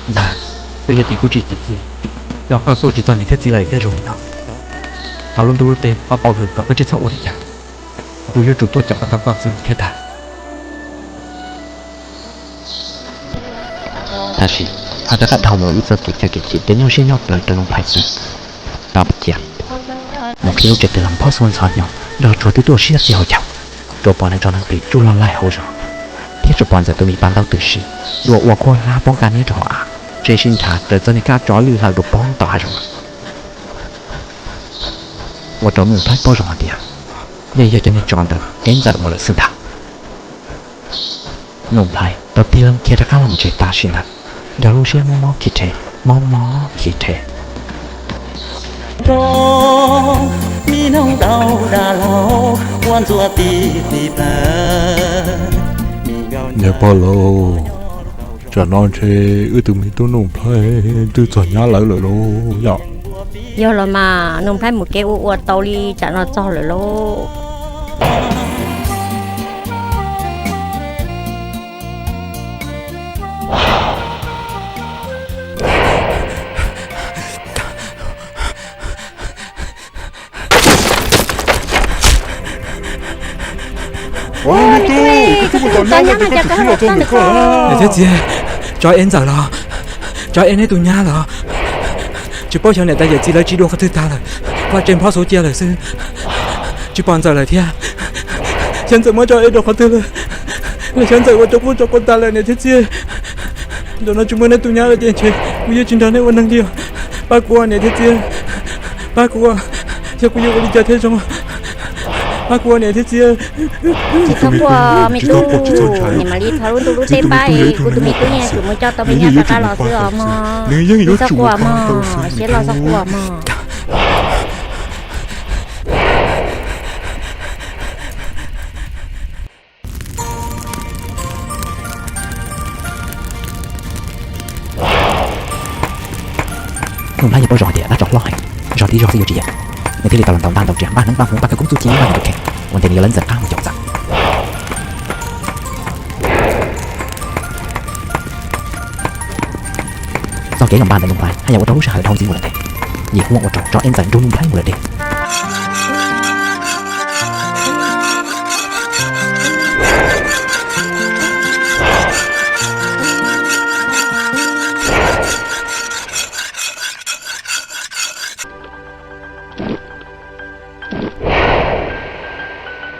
Ntag, twb yog tim kuv tsis txim, yog koj tuaj tsis txog niam thiab txiv lawv thiaj zoo li no. Thaum lub ntuj lub teb pab pau hwm kom koj tsis txhob ua li cas, kuv yuav tsum tuaj caum kom tau koj xwb thiaj tag. Tab sis ho rov qab dhau mus ib txoj kev chaw kev chim, kev nyuaj siab nyob plaws rau Nuj Nplhaib xwb. Rau cia, mus qhib lub tsev twg los phob xuas ntxhov nyob, nrog tsuag twb tuaj siab txij hauv caug, tsuas pom nws tso nws plis tsuj loj laij hauv zos, thiab tsuas pom Ntxawm tus me pab ntaub twm si dua ua khuab hlab poob kaj niab rau hauv av, tsev sib nrhav raws txoj niag kab tsov lwj hlaws dua poob tom hav zoov. Ua rau Nuj Nplhaib paub zoo hais tias yeej yog cov niag tsov ntawd kev ntxawm mus lawm xwb ntag. Nuj Nplhaib tau tig loo khiav rov qab los mus tsev tam sim ntawd, nrog lub siab mob mob khi rhe, mob mob khi rhe. Niam pog laus, tsam no ntshe wb tus me tub Nuj Nplhaib twb txog nyab lawv lawm lauj yom. Yog los mas, Nuj Nplhaib mus kev ua ua tau li tsam no txog lawm lauj. Niam thiab txiv, tsov ev Ntxawm los, tsov ev neb tus nyab los. Tsis paub xyov niam tais yawm txiv lawv tsiv dua qhov twg tag lawm, vaj tse nphob xuv cia lawm xwb, tsis pom Ntxawm lawm thiab. Xyov Ntxawm muab tsov ev rau qhov twg lawm, los xyov Ntxawm ua rau qub rau qub tag lawm niam thiab txiv. Zaum no tsis muaj neb tus nyab lawm ces ntshe kuv yuav tsis nrog neb ua neeg li os. Pab kuv niam thiab txiv, pab kuv, xyov kuv yuav ua li cas thiaj zoo. Pab kuv niam thiab txiv. Tsis txhob quaj me tub, niam mam li thov lub ntuj lub teb pab es kuv tus me tub yeej yuav tsum mus coj tau me nyab rov qab los xwb os mog. Tsis txhob quaj mog, siab loj txhob quaj mog. Nuj Nplhaib yeej paub zoo hais tias dab tsov hlob heev, zog tib zog xwb yuav tsis yeem, nws thiaj li tau los ntaus ntaj ntaus riam npaj hneev npaj hmuv npaj khawv koob txuj ci npaj nws tus kheej uas ntes nws yawg lawv Ntxawm qab mus caum Ntxawm. Txoj kev los npaj ntawm Nuj Nplhaib haj yam ua rau lub sij hawm dhau ntxiv mus lawm ntag, yim huab ua rau tsov ev Ntxawm nrug Nuj Nplhaib mus lawm ntag.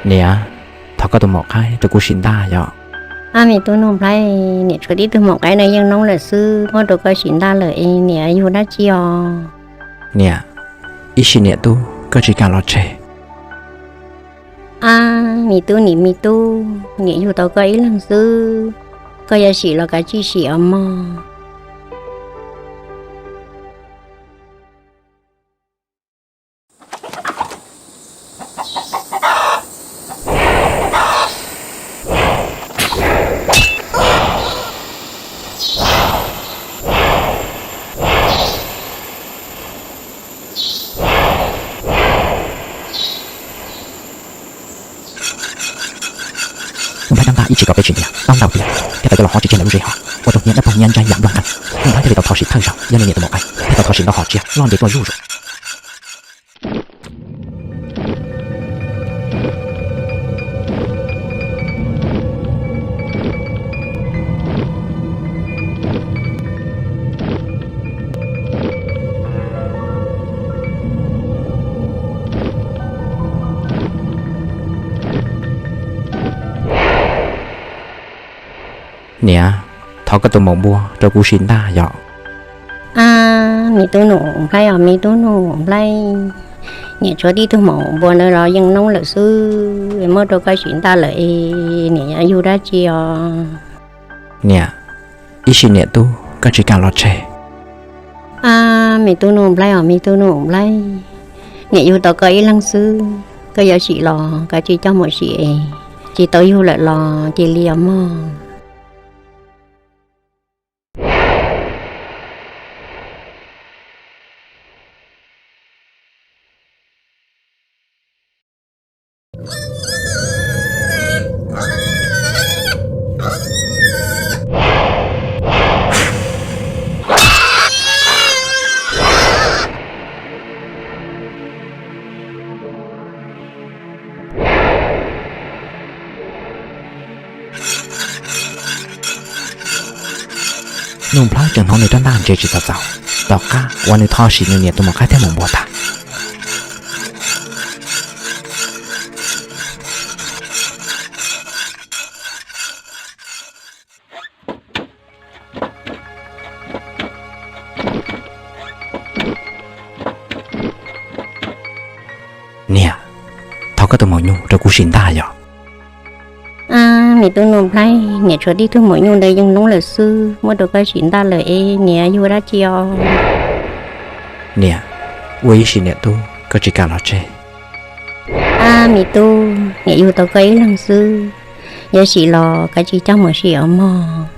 Niam, thov koj tus maum qaib rau kuv sim ntaj yom. Ab, me tub Nuj Nplhaib, niam tshuav tib tug maum qaib no yeej noob lawm xwb, muab rau koj sim ntaj lawm es niam yug dab tsi os? Niam, ib sim niam tub koj tsis kam los tseg. Ab, me tub, niam me tub, niam yug tau koj ib leeg xwb, koj yuav sim los kav tsij sim os mog. Nuj Nplhaib rab ntaj ib tsis kom peb tsis ntiag, tau ntau tiag thiaj tau coj los hov tsis tseg ntawm lub zej hov, ua rau hnyiab dawb paug hnyiab ntsaib yam nplooj nqeeg. Nuj Nplhaib thiaj li tau thov sim thawj zaug, yog niam niam tus maum qaib thiaj tau thov sim nto hom tsiab loj ntev tuaj zuj zus. Niam, thov koj tus maum npua rau kuv sim ntaj yom. Ab, me tub Num Nplhaib os, me tub Num Nplhaib, niam tshuav tib tug maum npua ntawd los yeej noob lawm xwb, muab rau koj sim ntaj lawm es niam yuav yug dab tsi os? Niam, ib sim niam tub, koj tsis kam los tseg. Ab, me tub Num Nplhaib os, me tub Num Nplhaib, niam yug tau koj ib leeg xwb, koj yuav sim los kav tsij coj mus sim es tsis tau yug lawm los cia li os mog. Num Nplhaib tseem hnov nws rab ntaj ntse tsis txaus txaus, tom qab uas nws thov sim nws niam tus maum qaib thiab maum npua tag. Niam, thov koj tus maum nyuj rau kuv sim ntaj yom. Ab, me tub Num Nplhaib, niam tshuav tib tug maum nyuj ntawd yeej noob lawm xwb, muab rau koj sim ntaj lawm es niam yuav yug dab tsi os? Niam, ua ib sim niam tub, koj tsis kam los tseg. Ab, me tub, niam yug tau koj ib leeg xwb, yuav sim los kav tsij coj mus sim os mog.